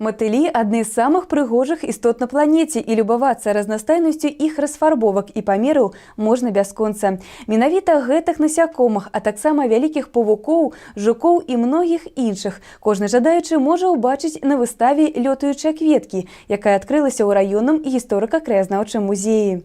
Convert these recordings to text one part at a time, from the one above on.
Матылі — адны з самых прыгожых істот на планеце, і любавацца разнастайнасцю іх расфарбовак і памераў можна бясконца. Менавіта гэтых насякомых, а таксама вялікіх павукоў, жукоў і многіх іншых кожны жадаючы можа ўбачыць на выставе «Лётаючыя кветкі», якая адкрылася ў раённым гісторыка-краязнаўчым музеі.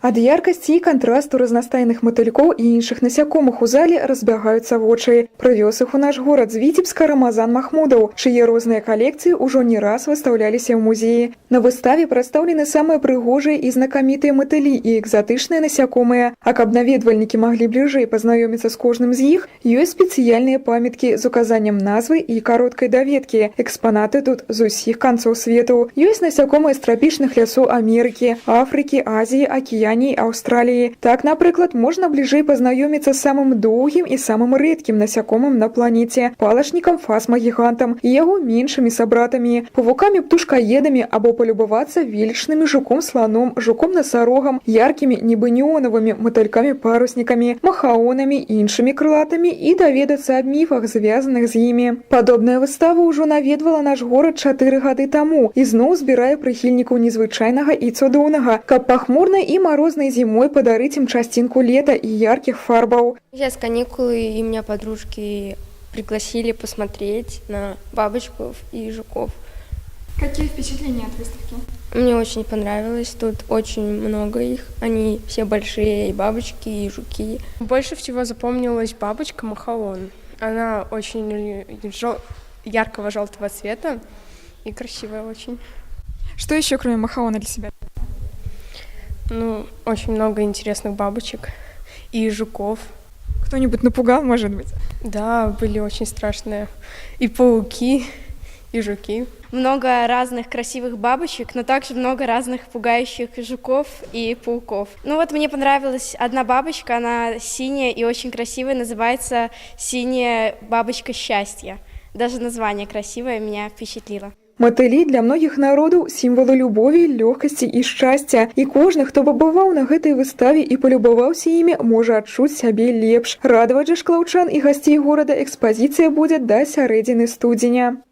Ад яркасці і кантрасту разнастайных матылькоў і іншых насякомых у зале разбягаюцца вочы. Прывёз іх у наш горад з Віцебска Рамазан Махмудаў, чые розныя калекцыі ўжо не раз выстаўляліся ў музеі. На выставе прадстаўлены самыя прыгожыя і знакамітыя матылі і экзатычныя насякомыя. А каб наведвальнікі маглі бліжэй пазнаёміцца з кожным з іх, ёсць спецыяльныя памяткі з указаннем назвы і кароткай даведкі. Экспанаты тут з усіх канцоў свету. Ёсць насякомыя з трапічных лясоў Амерыкі, Афрыкі, Азіі, Акіяніі, Аўстраліі. Так, напрыклад, можна бліжэй пазнаёміцца з самым доўгім і самым рэдкім насякомым на планеце — палачнікам фасмагігантам і яго меншымі сабратамі, павукамі птушкаедамі або палюбавацца велічнымі жуком-сланом, жуком-насарогам, яркімі, нібы неонавымі матылькамі-паруснікамі, махаонамі, іншымі крылатымі і даведацца аб міфах, звязаных з імі. Падобная выстава ўжо наведвала наш горад 4 гады таму і зноў збірае прыхільнікаў незвычайнага і цудоўнага, каб пахмурнай і марознай зімой падарыць ім часцінку лета і яркіх фарбаў. Сейчас каникулы, и меня подружки пригласили посмотреть на бабочков и жуков. Какие впечатления от выставки? Мне очень понравилось, тут очень много их. Они все большие, и бабочки, и жуки. Больше всего запомнилась бабочка махаон. Она очень яркого желтого цвета и красивая очень. Что еще, кроме махаона, для себя? Ну, очень много интересных бабочек и жуков. Кто-нибудь напугал, может быть? Да, были очень страшные. И пауки, и жуки. Много разных красивых бабочек, но также много разных пугающих жуков и пауков. Ну вот мне понравилась одна бабочка, она синяя и очень красивая, называется «Синяя бабочка счастья». Даже название красивое, меня впечатлило. Матылі для многіх народаў — сімвалы любові, лёгкасці і шчасця. І кожны, хто пабываў на гэтай выставе і палюбаваўся імі, можа адчуць сябе лепш. Радаваць жа шклаўчан і гасцей горада экспазіцыя будзе да сярэдзіны студзеня.